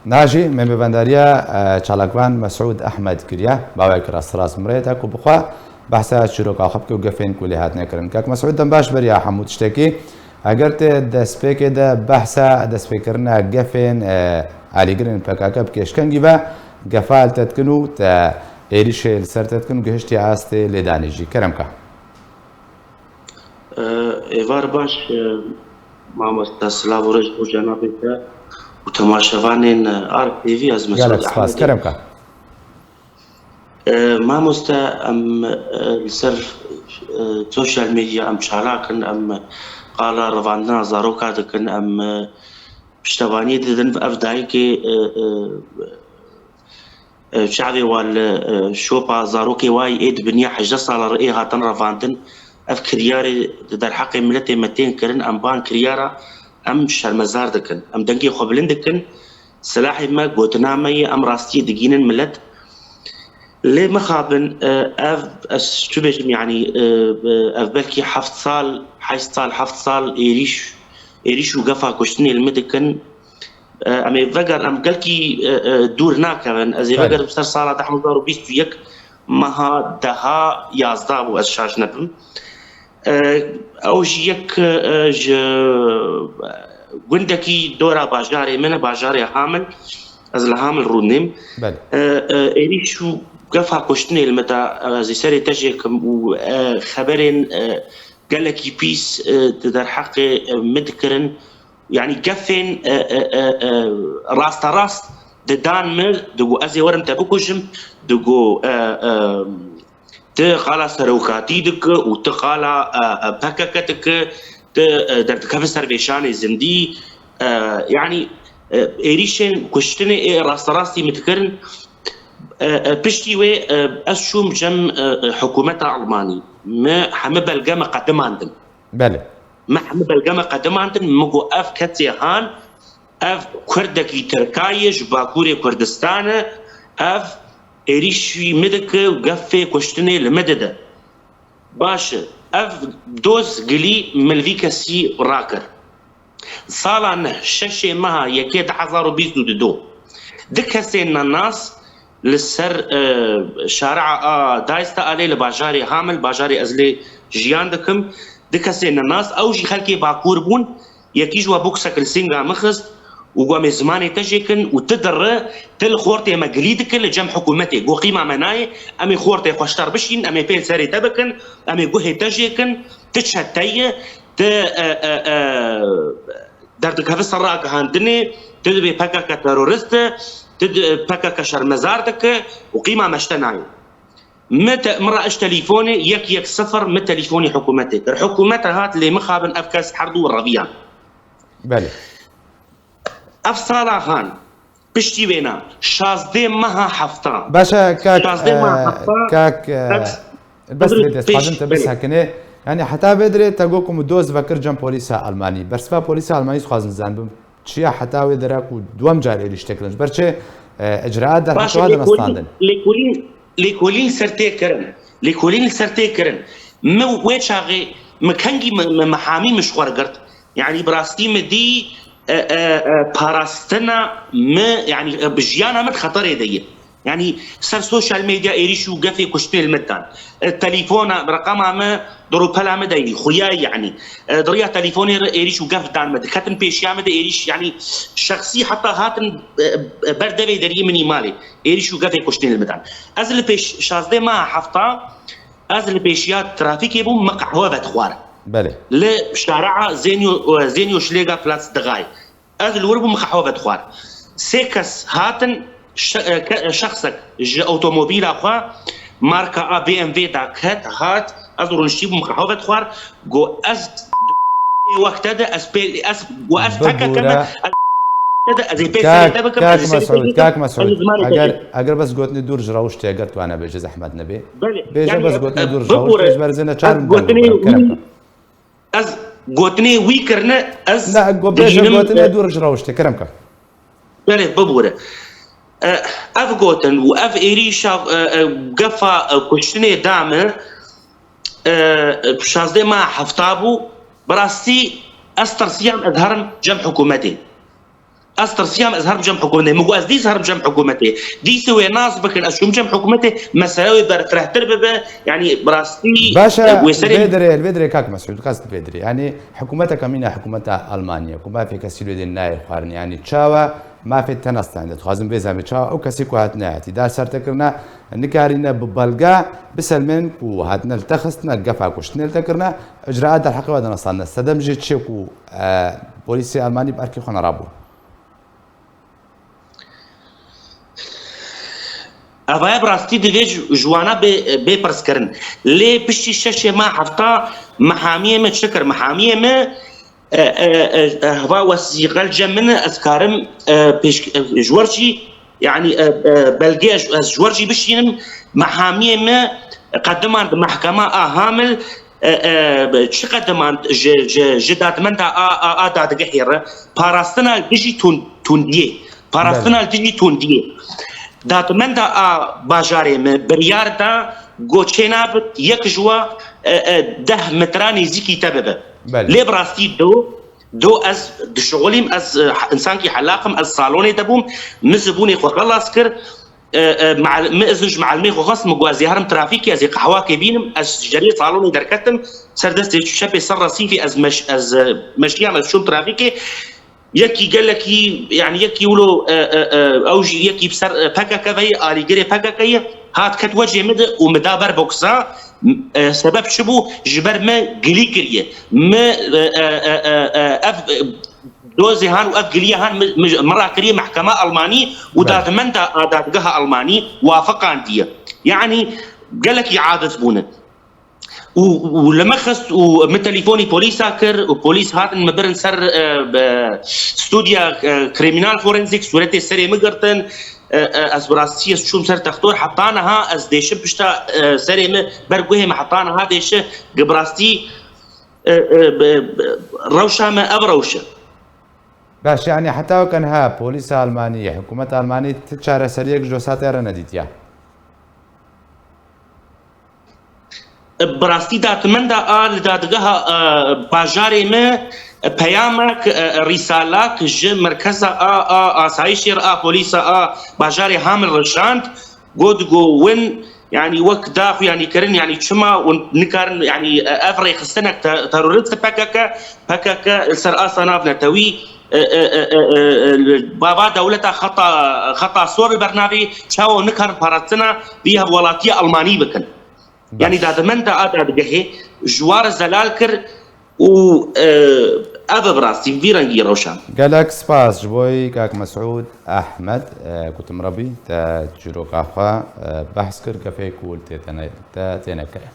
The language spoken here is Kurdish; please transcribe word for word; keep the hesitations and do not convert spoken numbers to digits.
Najî me mêvendariya, e, çalakvan Mesûd Ehmed kiriye. Bawek rasterast mirêt e ku bixwe behsa çîroka xwe bike û gefên ku lê hatine kirin. Kak Mesûd, dem baş beriya hemû tiştekî. Eger tê destpêkê de behsa destpêkirina gefên, e, alîgirên P K K bike, ji kengî ve gefa li te dikin û te êrîşê li ser te dikin û gihiştiye astê lêdanê jî. Kerem ke. Êvar baş, e, mamoste, silav û rêz bo cenabê te û temaşevanên, e, Arif T V, ez Mesûd Ehmed im. Gelek spas, kerem ke. E, mamoste, em, e, li ser, e, sosyal medya em çalak in, em qala revandina zaroka dikin, em, e, piştevaniyê didin ev dayikê, e, e, e, çavê wa li, e, şopa zarokê wa yê ê dibiniya hejdeh sala re ê hatin revandin. Ev kiryarê di derheqê miletê me tên kirin, em van kiryara em şermezar dikin. Em dengê xwe bilind dikin. Silahê me, gotina me ye, em rastiyê digînin milet. Lê mixabin, e, ev, ez çi bêjim, yanî, e, e, ev belkî heft sal, heşt sal, heft sal êrîş, êrîş û gefa kuştinê li min dikin. E, em ê veger, em gelkî, e, e, dûr nakevin. Ez ê Belê. vegerim ser sala du hezar û bîst û yek, meha deha yazdeh bû, ez şaş nebim. E, ew jî yek, e, ji gundekî dora bajarê min e, bajarê Hamil. Ez li Hamil rûnêm. Belê. E, e, êrîş û gefa kuştinê li min da, e, ez ê serê te jê kim û, e, xeberên, e, gelekî pîs, e, di derheqê, e, min dikirin. Yanî gefên, e, e, e, e, rasterast didan min, digo ez ê werim te bikujim, digo, e, e, tu qala serokatî dike û tu qala, e, e, P K K dike, tu, e, derdikeve ser vêşanê zindî. E, yanî, e, êrîşên kuştinê ê rasterastî min dikirin. E, e, piştî wê, e, ez çûm cem, e, e, hikûmeta Almanî. Me heme belge me qedimandin. Belê. Me hemû belge me qedimandin, min got, ev kesê han, ev Kurdekî Tirka ye, ji Bakurê Kurdistan e, ev êrîşî min dike û gefê kuştinê li min dide. Baş e, ev doz gilî min li vî kesî rakir. Sala neh, şeşê meha yekê du hezar û bîst û du, du kesên nenas li ser, e, şare'a a Daysta Alê li bajarê Hamil, bajarê ez lê jiyan dikim, du kesên nenas, ew jî xelkê Bakur bûn, yekî ji we boksek li sînga min xist û got, em ê zimanê te jê kin û tu dire, tu li xortê me gilî dike li cem hikûmetê. Got, qîma me nayê, em ê xortê xwe ji te re bişînin, em ê pê li serê te bikin, em ê guhê te jê kin, tu çete ye, tu, e, e, e, derdikeve ser ragihandinê, tu dibê P K K terorist e, tu di-, P K K şermezar dike û qîma me ji te nayê. Min te-, min re eş telîfonê yek yek sifir, min telîfonê hikûmetê kir. Hikûmet re hat lê mixabin ev kes herdu reviyan. Belê. Ev sala han, piştî wêna, şazdeh meha hefta. Baş e, kak, şazdeh meha e, hefta, kak, e, ez bes Bibir lê dest pêş, xwazim te belê. Bisekine. Yani heta vê dirê te got ku min doz vekir cem polîsa Almanî. Bersiva polîsa Almanî dixwazim zanibim. Çiya heta wê dere ku duwem car êrîş te kirin? Ji ber çi, e, icraat derheq Baş e, wa lêkolîn, dinistandin? Lêkolîn, lêkolîn ser tê kirin. Lêkolîn li ser tê kirin. Min wê çaxê, min kengî min, min, min hamî min ji xwe re girt. Yani bi rastî min dî, e, e, e, parastina min, yani, e, bi jiyana min di xeterê de ye. Yani ser sosyal medya êrîş û gefê kuştinê li min dan. E, telefona, reqema min di rûpela min de yî, xuya yani. E, di riya telefonê re êrîş û gef dan min. Diketin pêşiya min de êrîş, yani şexsî heta hatin, e, e, ber devê deriyê min î malê. Êrîş û gefê kuştinê li min dan. Ez li pêş şazdeh meha hefta, ez li pêşiya trafîkê bûm, min qehwe vedixwar. Belê. Li şare'a Zênyo, Zênyo Şlêga Platz Dixay. Ez li wir bûm, qehwe vedixwar. Sê kes hatin, şe-, e, ke-, e, şexsek ji otomobîla xwe, marka a B M W da ket, hat, ez rûniştî bûm, qehwe vedixwar. Got, ez wexte de, ez pê, ez, got, ez P K K me, Bibûre. Ez te de, ez ê pê serê te bikim, ez ê serê te bikim, ez ê zimanê te bikim. Kak Mesûd, kak Mesûd, eger, eger bes gotinê dûr ji rewiştê, eger tu wane bêje, zehmet nebê. Belê, bêje yani, bes gotinê e, dûr ji rewiştê, bibûre. Ji ber zêne çar Ez gotinê kerem wî, ke. Ez gotinê wî kirine, ez Ne, go-, bêje dihînim, gotinê e, dûr ji rewiştê, kerem ke. Belê, bibûre. E, ev gotin û ev êrîşa, e, e, gefa, e, kuştinê da min, e, e, şazdeh meha hefta bû. Bi rastî ez tirsiyam ez herim cem hikûmetê. Ez tirsiyam, ez herim cem hikûmetê. Min got, ez dîs herim cem hikûmetê. Dîsê wê nas bikin, ez çûm cem hikûmetê, mesele wê berfirehtir bibe. Yanî, bi rastî, Baş e, e, wê serê vê dirê, vê dirê, kak Mesûd, qest vê dirê. Yanî, hikûmeteke mîna hikûmeta Almaniye, ku mafê kesî lê dê nayê xwarin. Yanî, çawa mafê te nestende? Dixwazim vê zemê çawa ew kesî ku hat nehatiye, dar ser te kirine, nikarîne bi belge biselmên ku hatine li te xistine, gefa kuştinê li te kirine, icraat derheqê we de nestandine. Sedem jê çi ye ku, e, polîsê Almanî bi erkê xwe nerabû? Evaya bi rastî divê ji, ji wana bê, bê pirs kirin. Lê piştî şeşê ma hefta mihamiyê me çi kir? Mihamiyê me, e, e, e, e, heva wesîqel cem min e, ez karim, e, pêş, e, ji wer jî, yanî, e, e, belgê ez, ez ji wer jî bişînim. Mihamiyê me qediman di mehkema a Hamil, e, e, çi qediman ji, ji, ji dadmenda a, a, a dadgehê re parastina dijî tun-, tundiyê. Parastina Belê. dijî tundiyê. Dadmenda a bajarê me biryar da goçê nabit yek ji wa, e, e, deh metra nêzîkî te bibe. Belê. Lê bi rastî do, do ez dişixulîm, ez, e, insankî helaq im, ez salonê de bûm, min zibûnê xwe xelas kir, e, e, meal-, min izin ji mealimê xwe xwest, min got, ez ê herim trafîkê, ez ê qehwakê bînim, ez ji deriyê salonê derketim, ser destê çepê ser resîfê ez meş-, ez, e, meşiyam, ez çûm trafîkê. Yekî gelekî, yanî yekî wilo, e, e, e, ew jî yekî bi ser, e, P K K ve ye, alîgirê P K K ye, hat ket wecê min de û min da ber boksa, e, sebeb çi bû? Ji ber me gilî kiriye. Me, e, e, e, e, e, ev, e, dozê han û ev giliye han mi, mi, mi rakiriye mehkema Almanî û Belê. dadmenda a dadgeha Almanî wafiqandiye. Yanî gelekî aciz bûne. Û, û li me xist û min telîfonî polîsa kir û polîs hatin min birin ser, e, be, studya, e, krîmînal forensîk, sûretê serê min girtin. E, e, ez bi rastî ez çûm ser textor. Heta niha ez dêşim pişta, e, serê min ber guhê min heta niha dêşe. Bi rastî, e, e, be, be, rewşa me ev rewş e. Baş, yanî heta weke niha polîsa Almanî, hikûmeta Almanî ti çareseriyek ji dosyatê re nedîtiye? Bi rastî dadmenda a li dadgeha, e, bajarê me, e, peyamek, e, rîsalak ji merkeza a, a asayişê re a polîsa a bajarê Hamil re şand, got, go win, yanî wek da xwe yanî kirin, yanî çima hûn nikarin, yanî, e, ev rêxistinek te-, terorist P K K, P K K li ser asta navnetewî, e, e, e, e, e, e, bava dewleta xeta, xeta sor li bernavê, çawa nikarin parastina vî hevwelatiya Almanî bikin. Yanî Baş. dadmenda a dadgehê ji wa re zelal kir û, e, ev bi rastî vî rengî rewşan. Gelek spas ji bo wî kak Mesûd Ehmed, e, ku tu min re bî, te çîroka xwe, e, behs kir, gefê ku li tê te ne-, te têne kirin.